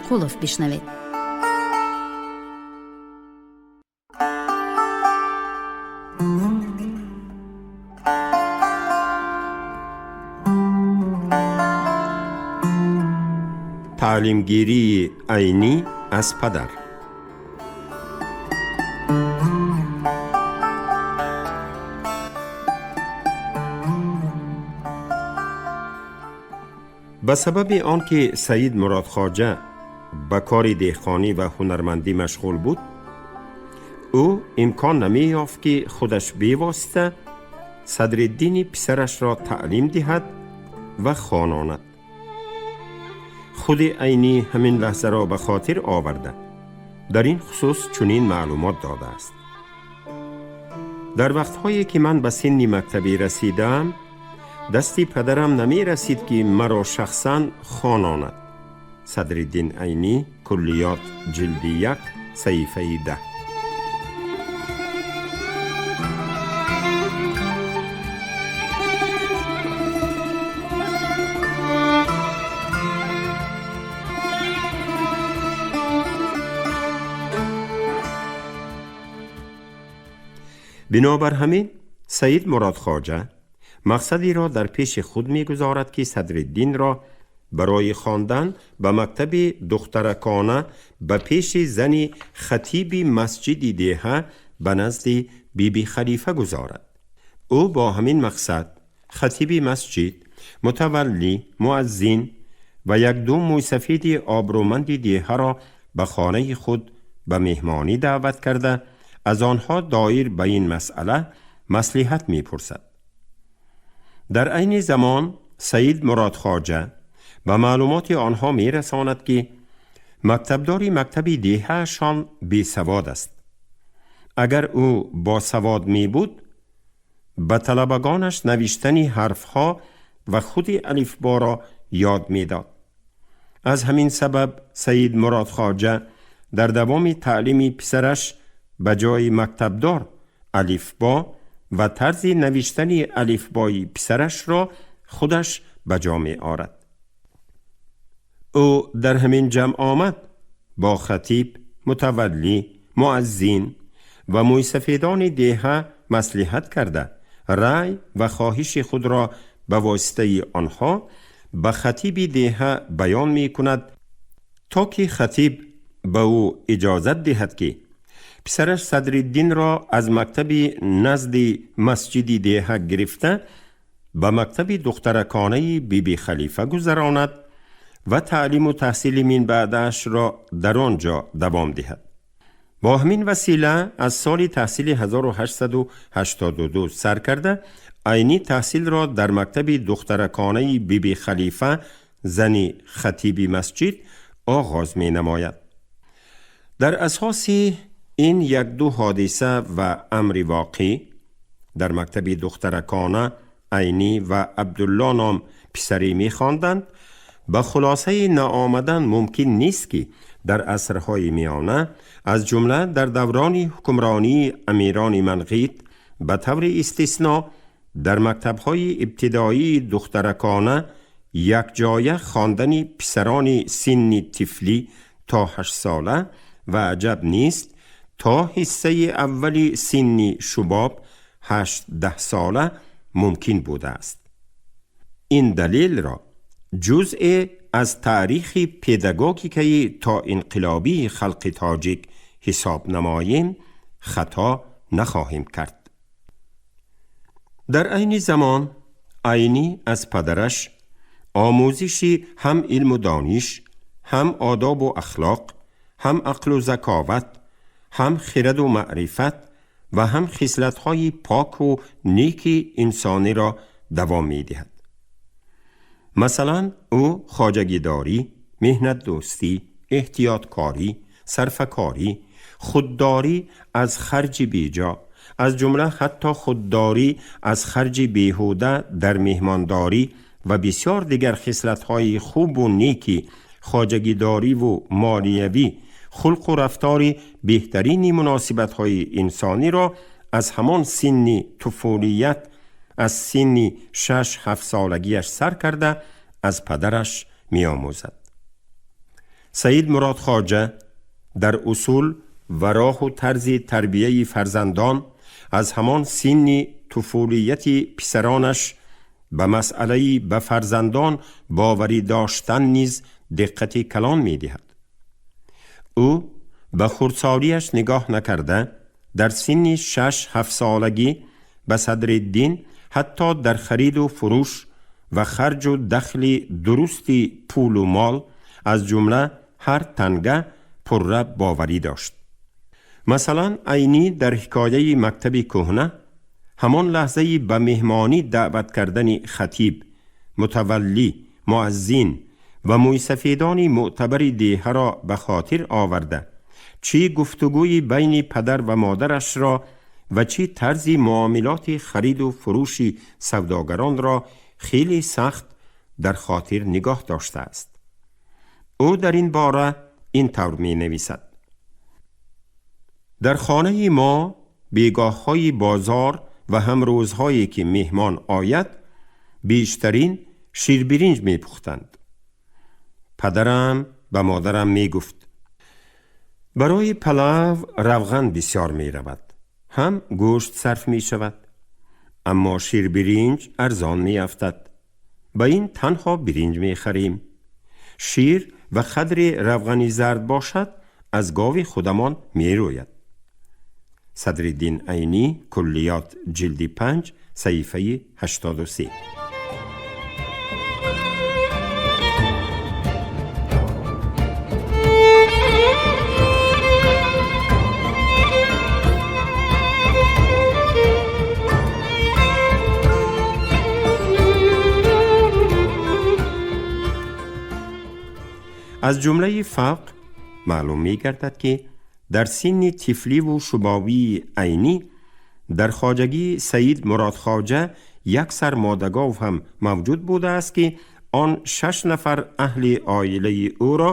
Қулов бишнавед. Таълимгирии Айнӣ аз падар. Ба сабаби он ки Саид Муродхоҷа ба кори деҳқонӣ ва ҳунармандӣ машғул буд, ӯ имкон намеёфт, ки худаш бевосита Садриддини писарашро таълим диҳад ва хононад. Худи Айнӣ ҳамин лаҳзаро ба хотир оварда, дар ин хусус чунин маълумот додааст: дар вақтҳое ки ман ба синни мактабӣ расидаам, дасти падарам намерасид, ки маро шахсан хононад. Садриддин Айнӣ, Куллиёт, ҷилди 1, саҳифаи 10. Бинобар ҳамин Саид Муродхоҷа мақсадеро дар пеши худ мегузорад, ки Садриддинро барои хондан ба мактаби духтаракона ба пеши зани хатиби масҷиди деҳа, ба назди Биби Халифа гузорад. Ӯ бо ҳамин мақсад хатиби масҷид, мутаваллӣ, муаззин ва якду мӯйсафеди обрӯманди деҳаро ба хонаи худ ба меҳмонӣ даъват карда, аз онҳо доир ба ин масъала маслиҳат мепурсад. Дар айни замон Саид Муродхоҷа ба маълумоти онҳо мерасонад, ки мактабдори мактаби деҳаашон бесавод аст. Агар ӯ босавод мебуд, ба талабагонаш навиштани ҳарфҳо ва худи алифборо ёд медод. Аз ҳамин сабаб Саид Муродхоҷа дар давоми таълими писараш ба ҷои мактабдор алифбо ва тарзи навиштани алифбои писарашро худаш ба ҷо меорад. Ӯ дар ҳамин ҷамъ омад бо хатиб, мутаваллӣ, муаззин ва мӯйсафедони деҳа маслиҳат карда, раъй ва хоҳиши худро ба воситаи онҳо ба хатиби деҳа баён мекунад, то ки хатиб ба ӯ иҷозат диҳад, ки писараш Садриддинро аз мактаби назди масҷиди деҳа гирифта, ба мактаби духтараконаи Биби Халифа гузаронад ва таълиму таҳсили минбаъдаашро дар он ҷо давом диҳад. Бо ҳамин васила аз соли таҳсили 1882 сар карда, Айнӣ таҳсилро дар мактаби духтараконаи Биби Халифа, зани хатиби масҷид, оғоз менамояд. Дар асоси ин якду ҳодиса ва амри воқеъ дар мактаби духтаракона Айнӣ ва Абдулло ном писарӣ мехонданд, ба хулосаи наомадан мумкин нест, ки дар асрҳои миёна, аз ҷумла дар даврони ҳукмронии амирони Манғит, ба таври истисно дар мактабҳои ибтидоии духтаракона якҷоя хондани писарони синни тифлӣ то 8сола ва аҷаб нест, то ҳиссаи аввали синни шубоб, 8-10 сола мумкин будааст. Ин далелро ҷузъе аз таърихи педагогикаи то инқилобии халқи тоҷик ҳисоб намоем, хато нахоҳем кард. Дар айни замон Айнӣ аз падараш омӯзиши ҳам илму дониш, ҳам одобу ахлоқ, ҳам ақлу заковат, ҳам хираду маърифат ва ҳам хислатҳои поку неки инсониро давом медиҳад. Масалан, ӯ хоҷагидорӣ, меҳнатдӯстӣ, эҳтиёткорӣ, сарфакорӣ, худдорӣ аз харҷи беҷо, аз ҷумла ҳатто худдорӣ аз харҷи беҳуда дар меҳмондорӣ ва бисёр дигар хислатҳои хубу неки хоҷагидориву молиявӣ, хулқу рафтори беҳтарини муносибатҳои инсониро аз ҳамон синни туфулият, аз синни 6-7 солагиаш сар карда, аз падараш меомӯзад. Саид Мурод Хоҷа дар усул ва роҳу тарзи тарбияи фарзандон аз ҳамон синни туфулияти писаронаш ба масъалаи ба фарзандон боварӣ доштан низ диққати калон медиҳад. Ӯ ба хурдсолиаш нигоҳ накарда, дар синни 6-7 солагӣ ба Садриддин ҳатто дар хариду фурӯш ва харҷу дахли дурусти пулу мол, аз ҷумла ҳар танга, пурра боварӣ дошт. Масалан, Айнӣ дар ҳикояи мактаби кӯҳна ҳамон лаҳзаи ба меҳмонӣ даъват кардани хатиб, мутаваллӣ, муаззин ва мӯйсафедони мӯътабари деҳаро ба хотир оварда, чӣ гуфтугӯи байни падар ва модарашро ва чӣ тарзи муомилоти хариду фурӯши савдогаронро хеле сахт дар хотир нигоҳ доштааст. Ӯ дар ин бора ин тавр менависад: дар хонаи мо бегоҳҳои бозор ва ҳам рӯзҳое ки меҳмон ояд, бештарин ширбиринҷ мепухтанд. Падарам ба модарам мегуфт: барои палав равған бисёр меравад, ҳам гӯшт сарф мешавад, аммо ширбиринҷ арзон меафтад. Ба ин танҳо биринҷ мехарем. Шир ва қадри равғани зард бошад, аз гови худамон мерӯяд. Садриддин Айнӣ, Куллиёт, ҷилди 5, саҳифаи 83. Аз ҷумлаи фавқ маълум мегардад, ки дар синни тифливу шубобии Айнӣ дар хоҷагии Саид Мурод Хоҷа як сар модагов ҳам мавҷуд будааст, ки он 6 нафар аҳли оилаи ӯро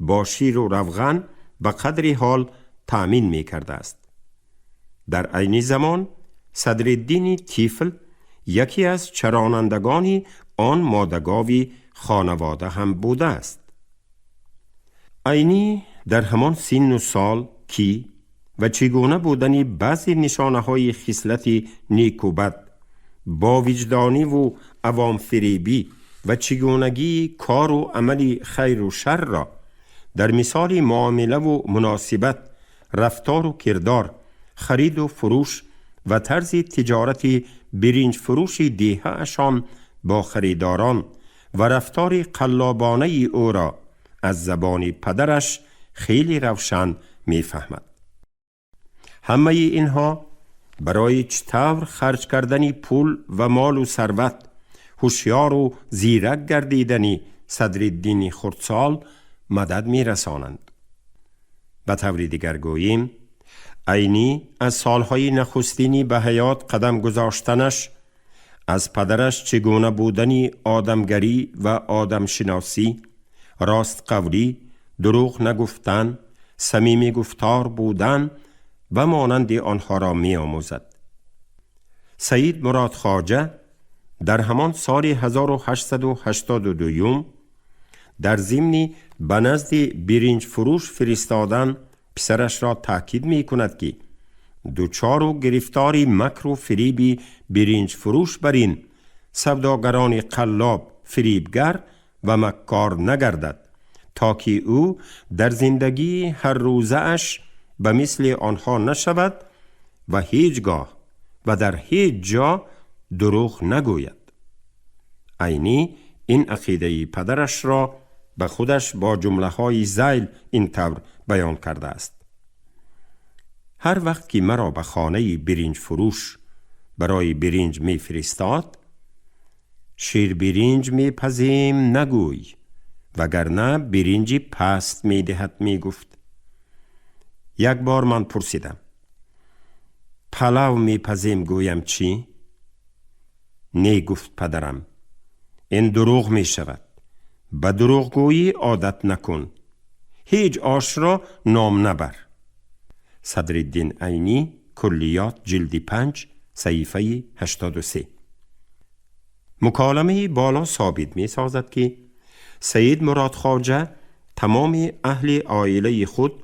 бо ширу равған ба қадри ҳол таъмин мекардааст. Дар айни замон Садриддини тифл яке аз чаронандагони он модагови хонавода ҳам будааст. Айнӣ дар ҳамон синну сол кӣ ва чӣ гуна будани баъзе нишонаҳои хислати неку бад, бовиҷдониву авомфиребӣ ва чӣ гунагии кору амали хайру шарро дар мисоли муомилаву муносибат, рафтору кирдор, хариду фурӯш ва тарзи тиҷорати биринҷфурӯши деҳаашон бо харидорон ва рафтори қаллобонаи ӯро аз забони падараш хеле равшан мефаҳмад. Ҳамаи инҳо барои чӣ тавр харҷ кардани пул ва молу сарват, ҳушёру зирак гардидани Садриддини хурдсол мадад мерасонанд. Ба таври дигар гӯем, Айнӣ аз солҳои нахустини ба ҳаёт қадам гузоштанаш аз падараш чӣ гуна будани одамгарӣ ва одамшиносӣ, ростқавлӣ, дурӯғ нагуфтан, самимӣ гуфтор будан ва монанди онҳоро меомӯзад. Саид Мурод Хоҷа дар ҳамон соли 1882 дар зимни ба назди биринҷфурӯш фиристодан писарашро таъкид мекунад, ки дучору гирифтори макру фириби биринҷфурӯш бар ин савдогарони қаллоб, фирибгар ва маккор нагардад, то ки ӯ дар зиндагии ҳаррӯзааш ба мисли онҳо нашавад ва ҳеҷ гоҳ ва дар ҳеҷ ҷо дурӯғ нагӯяд. Айнӣ ин ақидаи падарашро ба худаш бо ҷумлаҳои зайл ин тавр баён кардааст: ҳар вақт ки маро ба хонаи биринҷфурӯш барои биринҷ мефиристод, ширбиринҷ мепазем нагӯй, вагарна биринҷи паст медиҳад, мегуфт. Як бор ман пурсидам: палав мепазем гӯям чӣ? Не, гуфт падарам, ин дурӯғ мешавад. Ба дурӯғгӯӣ одат накун, ҳеҷ ошро ном набар. Садриддин Айнӣ, Куллиёт, ҷилди 5, саҳифаи 83. Муколамаи боло собит месозад, ки Саид Мурод Хоҷа تمام اهل عائله خود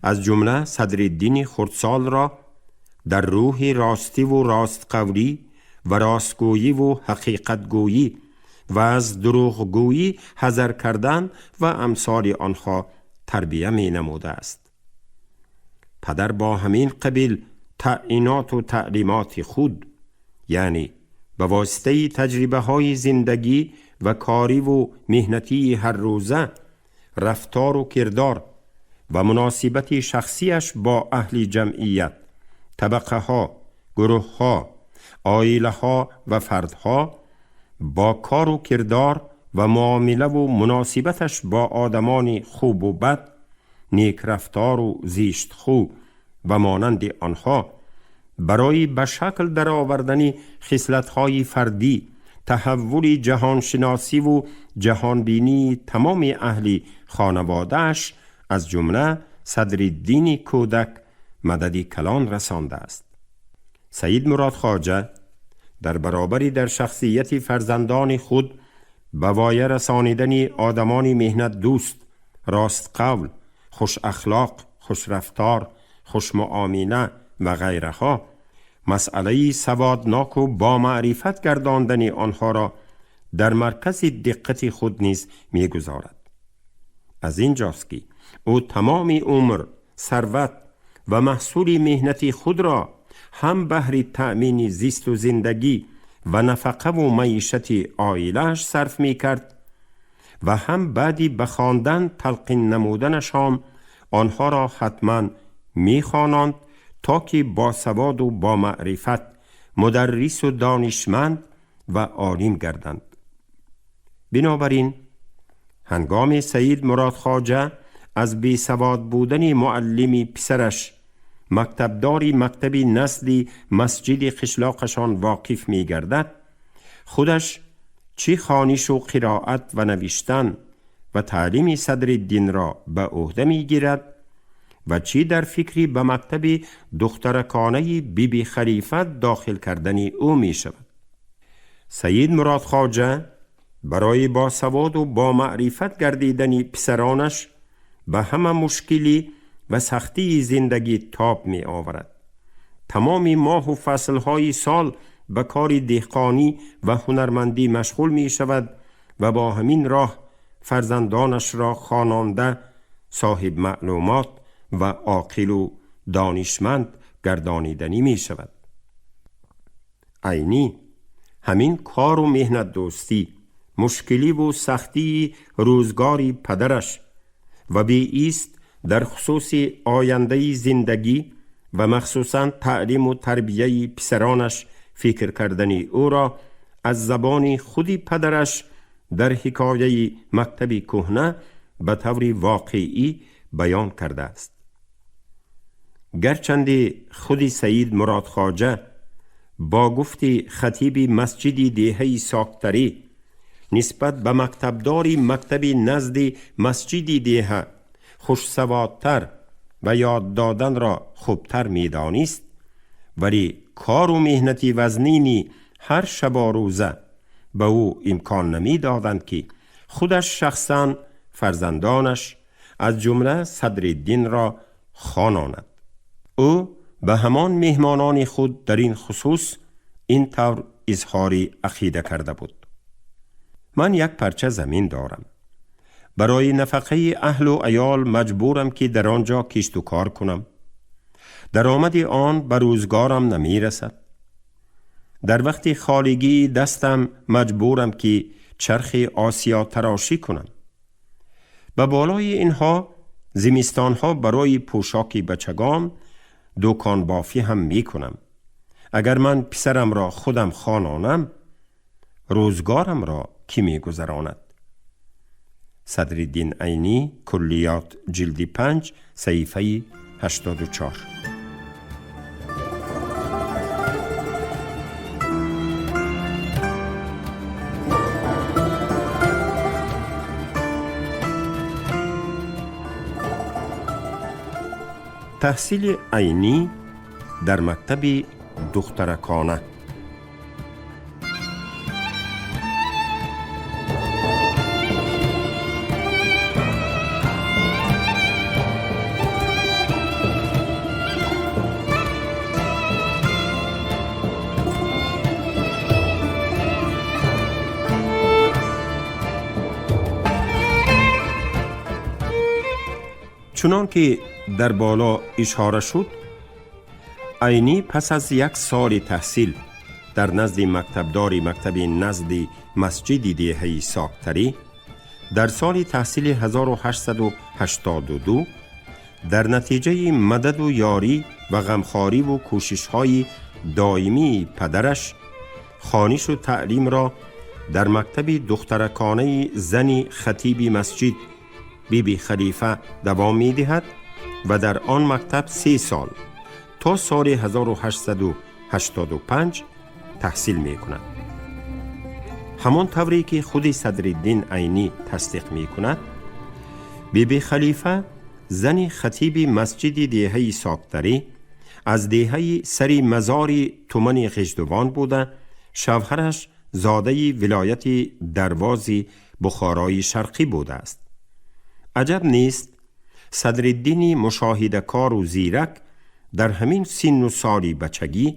از جمله صدرالدین خردسال را در روح راستی و راستقولی و راستگویی و حقیقتگویی و از دروغگویی حذر کردن و امثال آنها تربیه می نموده است. پدر با همین قبیل تعیینات و تعلیمات خود، یعنی به واسطه تجربه های زندگی و کاری و مهنتی هر روزه، رفتار و کردار و مناسبت شخصیش با اهل جمعیت، طبقه ها، گروه ها، عائله ها و فردها، با کار و کردار و معامله و مناسبتش با آدمان خوب و بد، نیک رفتار و زیشت خو و مانند آنها، برای به شکل در آوردن خصلت‌های فردی، تحول جهانشناسی و جهانبینی تمام اهل خانواده‌اش از جمله صدرالدین کودک مدد کلان رسانده است. سید مراد خواجه در برابری در شخصیت فرزندان خود به وایه رسانیدن آدمان مهنت دوست، راست قول، خوش اخلاق، خوش رفتار، خوش معامله و غیرها، مسئله سوادناک و با معرفت گرداندن آنها را در مرکز دقت خود نیز می‌گذارد. از اینجاست که او تمام عمر، ثروت و محصول مهنت خود را هم بهر تأمین زیست و زندگی و نفقه و معیشت عائله‌اش صرف می‌کرد و هم بعدی به خواندن تلقین نمودنشان آنها را حتما می‌خواناند تا که با سواد و با معرفت مدرس و دانشمند و عالم گردند. بنابراین هنگام سید مراد خواجه از بی سواد بودن معلم پسرش، مکتبداری مکتب نسلی مسجد قشلاقشان واقف می گردد، خودش چی خوانش و قرائت و نوشتن و تعلیم صدرالدین را به عهده می گیرد و چی در فکری به مکتب دخترکانه بیبی خلیفه داخل کردن او می شود. سید مراد خواجه برای با سواد و با معرفت گردیدن پسرانش به همه مشکلی و سختی زندگی تاب می آورد. تمام ماه و فصلهای سال به کار دهقانی و هنرمندی مشغول می شود و با همین راه فرزندانش را خوانانده، صاحب معلومات و عاقل و دانشمند گردانیدنی می شود. عینی همین کار و مهنت دوستی، مشکلی و سختی روزگاری پدرش و بی ایست در خصوص آینده زندگی و مخصوصا تعلیم و تربیه پسرانش فکر کردن او را از زبان خودی پدرش در حکایه مکتب کهنه به طور واقعی بیان کرده است. گرچند خود سید مراد خواجه با گفت خطیب مسجد دهه ساکتری نسبت به مکتبداری مکتب نزد مسجد دهه خوشسوادتر و یاد دادن را خوبتر می دانست، ولی کار و مهنتی وزنینی هر شب و روزه به او امکان نمی دادند که خودش شخصا فرزندانش از جمله صدرالدین را خواناند. او به همان مهمانان خود در این خصوص این طور اظهار عقیده کرده بود: من یک پرچه زمین دارم. برای نفقه اهل و عیال مجبورم که در آنجا کشت و کار کنم. درآمد آن به روزگارم نمی رسد. در وقت خالگی دستم مجبورم که چرخ آسیا تراشی کنم. به بالای اینها زمستانها برای پوشاک بچگان دوکان بافی هم می کنم. اگر من پسرم را خودم خوانانم، روزگارم را کی می گذراند؟ صدرالدین عینی، کلیات، جلد 5، صحیفه 84. تحصیل عینی در مکتب دخترکانه. Чунон ки дар боло ишора шуд, Айнӣ пас аз як соли таҳсил дар назди мактабдори мактаби назди масҷиди деҳаи Соктарӣ дар соли таҳсили 1882 дар натиҷаи мададу ёрӣ ва ғамхориву кӯшишҳои доимии падараш хонишу таълимро дар мактаби духтараконаи зани хатиби масҷид Биби Халифа давом медиҳад ва дар он мактаб 3 сол то соли 1885 таҳсил мекунад. Ҳамон тавре ки худи Садриддин Айнӣ тасдиқ мекунад, Биби Халифа, зани хатиби масҷиди деҳаи Соктарӣ, аз деҳаи Сари Мазори тумани Ғиждувон буда, шавҳараш зодаи вилояти Дарвози Бухорои Шарқӣ будааст. Аҷаб нест, Садриддини мушоҳидакору зирак дар ҳамин синну соли бачагӣ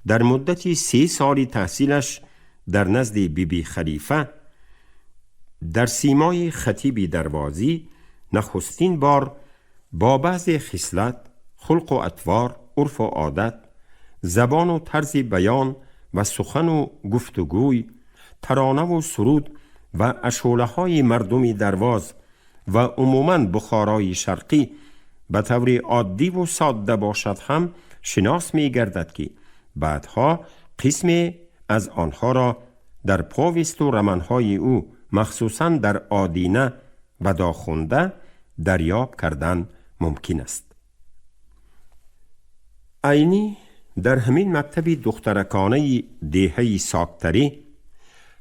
дар муддати 3 соли таҳсилаш дар назди Биби Халифа дар симои хатиби дарвозӣ нахустин бор бо баъзе хислат, хулқу атвор, урфу одат, забону тарзи баён ва сухану гуфтугӯй, таронаву суруд ва ашӯлаҳои мардуми Дарвоз ва умуман Бухорои Шарқӣ ба таври оддиву содда бошад ҳам шинос мегардад, ки баъдҳо қисме аз онҳоро дар повесту романҳои ӯ, махсусан дар «Одина» ва «Дохунда» дарёб кардан мумкин аст. Айнӣ дар ҳамин мактаби духтараконаи деҳаи Соктарӣ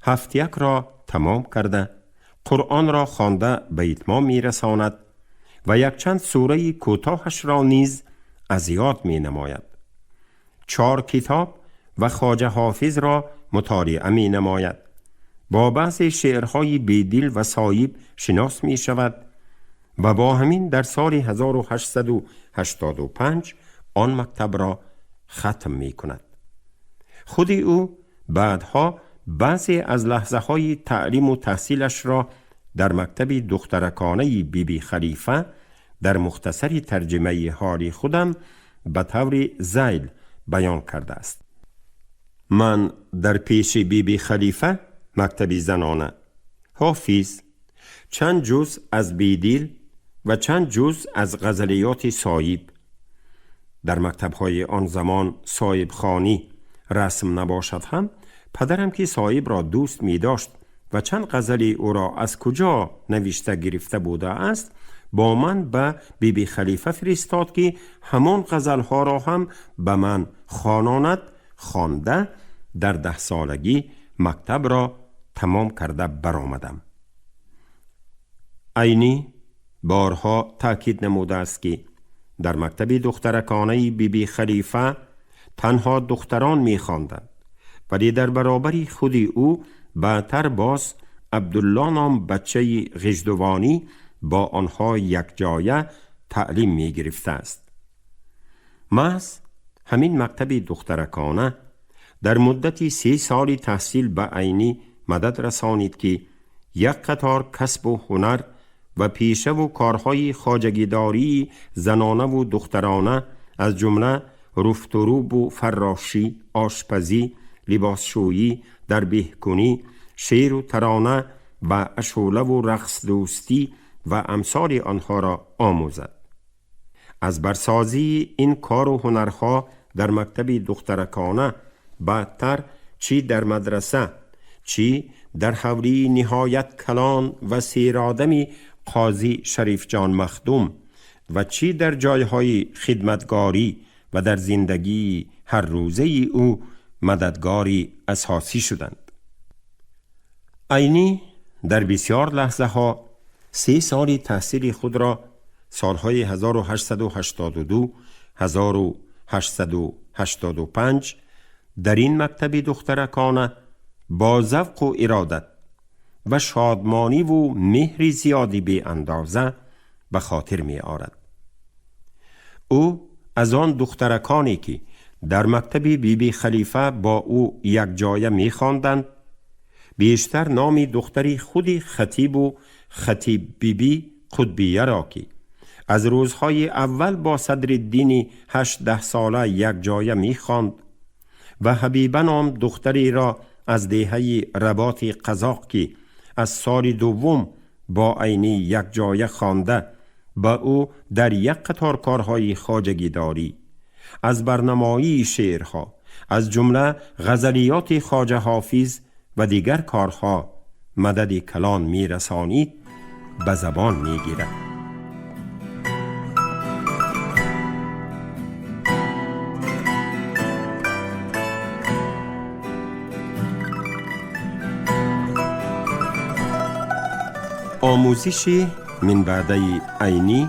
ҳафтякро тамом карда, Қуръонро хонда ба итмом мерасонад ва якчанд сураи кӯтоҳашро низ аз ёд менамояд, чор китоб ва Хоҷа Ҳофизро мутолиа менамояд, бо баъзе шеърҳои Бедил ва Соиб шинос мешавад ва бо ҳамин дар соли 1885 он мактабро хатм мекунад. Худи ӯ баъдҳо баъзе аз лаҳзаҳои таълиму таҳсилашро дар мактаби духтараконаи Биби Халифа дар мухтасари тарҷимаи ҳоли худам ба таври зайл баён кардааст: «Ман дар пеши Биби Халифа, мактаби занона, Ҳофиз, чанд ҷуз аз Бедил ва чанд ҷуз аз ғазалиёти Соиб дар мактабҳои он замон соибхонӣ расм набошад ҳам, падарам, ки Соибро дӯст медошт ва чанд ғазали ӯро аз куҷо навишта гирифта будааст, бо ман ба Биби Халифа фиристод, ки ҳамон ғазалҳоро ҳам ба ман хононад. Хонда, дар 10 солагӣ мактабро тамом карда баромадам». Айнӣ борҳо таъкид намудааст, ки дар мактаби духтараконаи Биби Халифа танҳо духтарон мехонданд, вале дар баробари худи ӯ баъдтар боз Абдулло ном бачаи ғиждувонӣ бо онҳо якҷоя таълим мегирифтааст. Маҳз ҳамин мактаби духтаракона дар муддати 3 соли таҳсил ба Айнӣ мадад расонид, ки як қатор касбу ҳунар ва пешаву корҳои хоҷагидории занонаву духтарона, аз ҷумла руфтурубу фаррошӣ, ошпазӣ, либосшӯӣ, дарбеҳкунӣ, шеъру тарона ва ашӯлаву рақсдӯстӣ ва амсоли онҳоро омӯзад. Аз барсозии ин кору ҳунарҳо дар мактаби духтаракона баъдтар чӣ дар мадраса, чӣ дар ҳавлии ниҳоят калон ва серодами қозӣ Шарифҷон Махдум ва чӣ дар ҷойҳои хидматгорӣ ва дар зиндагии ҳаррӯзаи ӯ мададгори асосӣ шуданд. Айнӣ дар бисёр лаҳзаҳо 3 соли таҳсили худро, солҳои 1882 1885, дар ин мактаби духтаракона бо завқу иродат ва шодмониву меҳри зиёди беандоза ба хотир меорад. Ӯ аз он духтараконе, ки дар мактаби Биби Халифа бо ӯ якҷоя мехонданд, бештар номи духтари худи хатибу хатиб Бибӣ Қутбияро, ки از روزهای اول با صدرالدین 18 ساله یک جایه می خواند و حبیبه نام دختری را از دهه رباط قزاق که از سال دوم با عینی یک جایه خوانده با او در یک قطار کارهای خواجگی داری، از برنمایی شعرها از جمله غزلیات خواجه حافظ و دیگر کارها مدد کلان می رسانید، به زبان می گیرد. آموزش منبعده عینی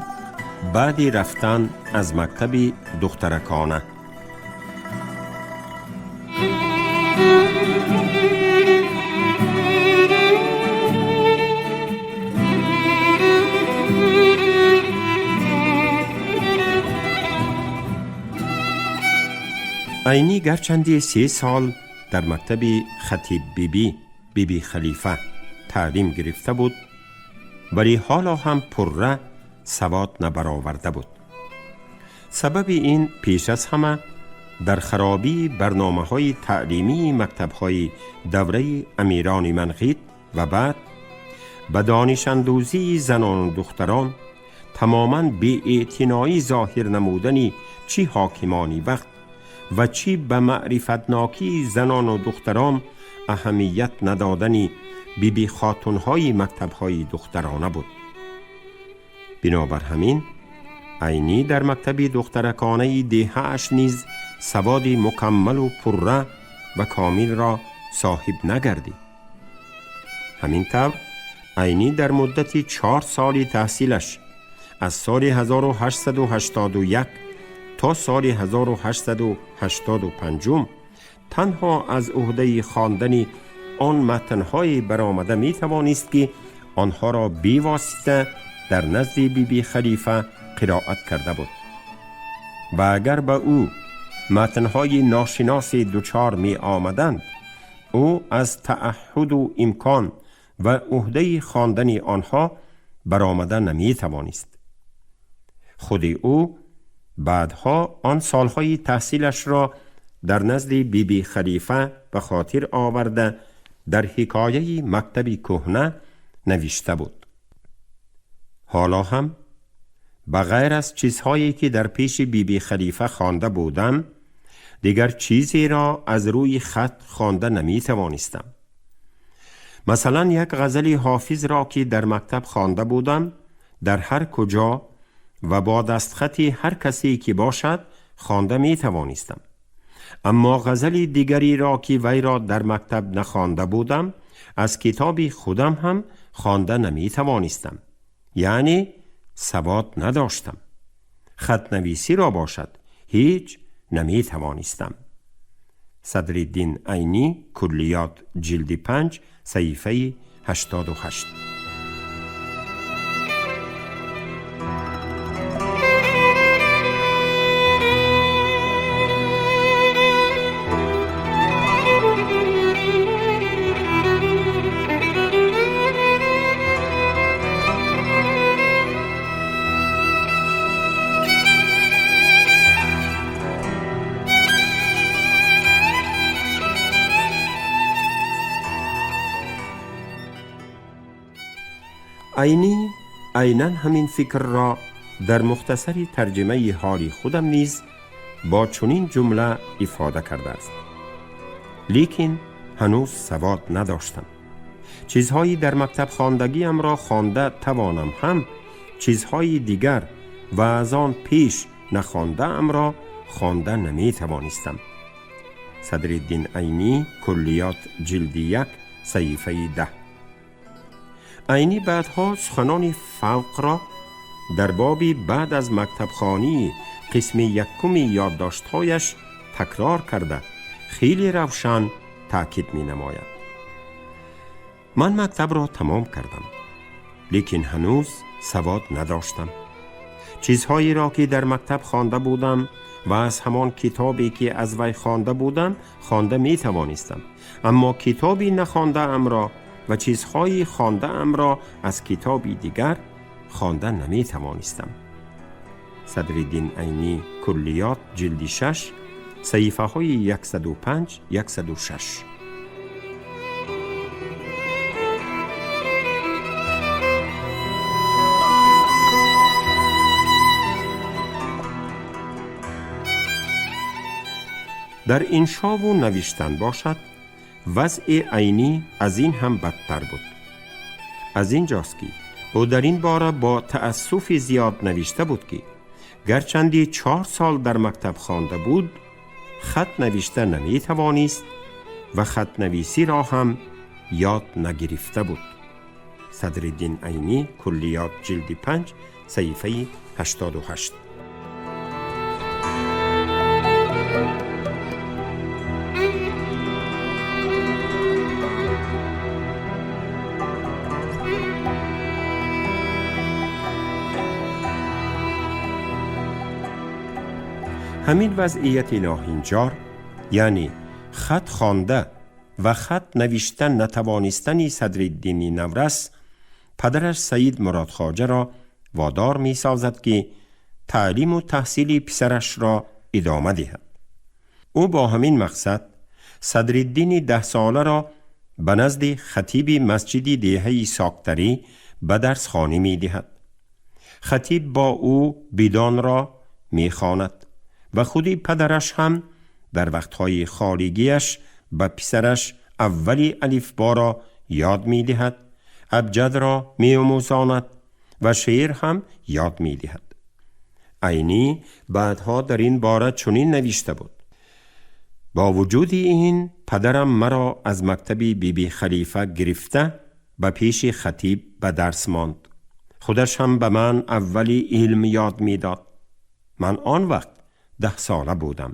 بعد رفتن از مکتب دخترکانه. عینی گرچندی 3 سال در مکتب خطیب بیبی بیبی خلیفه تعلیم گرفته بود، ولی حالا هم پره سواد نبرآورده بود. سبب این پیش از همه در خرابی برنامه‌های تعلیمی مکتب‌های دوره امیران منقید و بعد به دانش اندوزی زنان و دختران تماماً بی‌اعتنایی ظاهر نمودن چی حاکمانی وقت و چی به معرفتناکی زنان و دختران اهمیت ندادن بیبی خاتون‌های مکتب‌های دخترانه بود. بنابر همین عینی در مکتب دخترکانه دهه‌اش نیز سواد مکمل و پره و کامل را صاحب نگردید. همین طور عینی در مدت 4 سال تحصیلش از سال 1881 تا سال 1885 تنها از عهده خواندن آن متن‌های برآمده می توانست که آنها را بیواسطه در نزد بیبی خلیفه قرائت کرده بود و اگر به او متن‌های ناشناس دچار می آمدند، او از تعهد و امکان و عهده خواندن آنها برآمده نمی توانست. خود او بعدها آن سالهای تحصیلش را در نزد بیبی خلیفه به خاطر آورده در حکایه مکتب کهنه نوشته بود. حالا هم بغیر از چیزهایی که در پیش بیبی خلیفه خوانده بودم، دیگر چیزی را از روی خط خوانده نمی توانستم. مثلا یک غزل حافظ را که در مکتب خوانده بودم، در هر کجا و با دستخط هر کسی که باشد خوانده می توانستم. اما غزل دیگری را که وی را در مکتب نخوانده بودم، از کتاب خودم هم خوانده نمی توانستم. یعنی سواد نداشتم. خط نویسی را باشد هیچ نمی توانستم. صدرالدین عینی، کلیات، جلد 5، صحیفه 88. عینی عیناً همین فکر را در مختصر ترجمه حال خودم نیز با چنین جمله افاده کرده است: لیکن هنوز سواد نداشتم. چیزهایی در مکتب خواندگیم را خوانده توانم هم چیزهای دیگر و از آن پیش نخوانده ام را خوانده نمی توانستم. صدرالدین عینی، کلیات، جلد 1، صحیفه 10. عینی بعدها سخنان فوق را در باب بعد از مکتبخوانی قسم یکم یادداشت‌هایش تکرار کرده خیلی روشن تاکید می نماید. من مکتب را تمام کردم، لیکن هنوز سواد نداشتم. چیزهایی را که در مکتب خوانده بودم و از همان کتابی که از وی خوانده بودم خوانده می توانستم، اما کتابی نخوانده ام را و چیزهایی خوانده ام را از کتابی دیگر خوانده نمی توانستم. Садриддин Айнӣ, Куллиёт, ҷилди 6, саҳифаҳои 105, 106. Дар иншову навиштан бошад, вазъи Айнӣ аз ин ҳам бадтар буд. Аз ин ҷост, ки ӯ дар ин бора бо таассуфи зиёд навишта буд, ки гарчанди 4 сол дар мактаб хонда буд, хат навишта наметавонист ва хатнависиро ҳам ёд нагирифта буд. Садриддин Айнӣ, Куллиёт, ҷилди 5, саҳифаи 88. Ҳамин вазъияти ноҳинҷор, яъне хат хонда ва хат навишта натавонистани Садриддини наврас, падараш Саид Муродхоҷаро водор месозад, ки таълиму таҳсили писарашро идома диҳад. Ӯ бо ҳамин мақсад Садриддини 10-соларо ба назди хатиби масҷиди деҳаи Соктарӣ ба дарсхонӣ медиҳад. Хатиб бо ӯ Бидонро мехонад ва худи падараш ҳам дар вақтҳои холигиаш ба писараш аввали алифборо ёд медиҳад, абҷадро меомӯзонад ва шеър ҳам ёд медиҳад. Айнӣ баъдҳо дар ин бора чунин навишта буд: «Бо вуҷуди ин, падарам маро аз мактаби Биби Халифа гирифта, ба пеши хатиб ба дарс монд. Худаш ҳам ба ман аввали илм ёд медод. Ман он вақт 10-сола будам».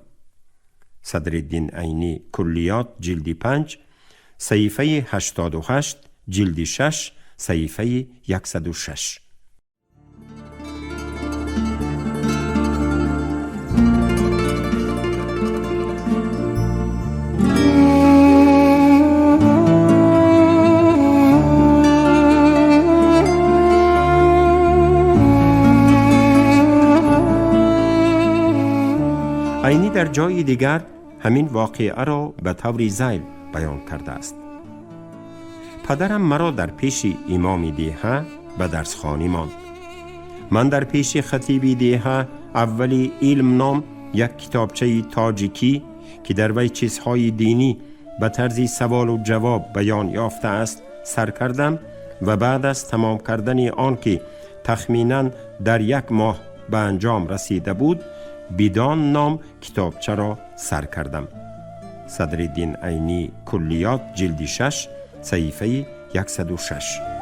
Садриддин Айнӣ, Куллиёт, ҷилди 5, саҳифаи 88, ҷилди 6, саҳифаи 106. Айнӣ дар ҷои дигар ҳамин воқеаро ба таври зайл баён кардааст: «Падарам маро дар пеши имоми деҳа ба дарсхонӣ монд. Ман дар пеши хатиби деҳа аввали илм ном як китобчаи тоҷикӣ, ки дар вай чизҳои динӣ ба тарзи саволу ҷавоб баён ёфтааст, сар кардам ва баъд аз тамом кардани он, ки тахминан дар як моҳ ба анҷом расида буд, Бидон ном китобчаро сар кардам». Садриддин Айнӣ, Куллиёт, ҷилди 6, саҳифаи 106.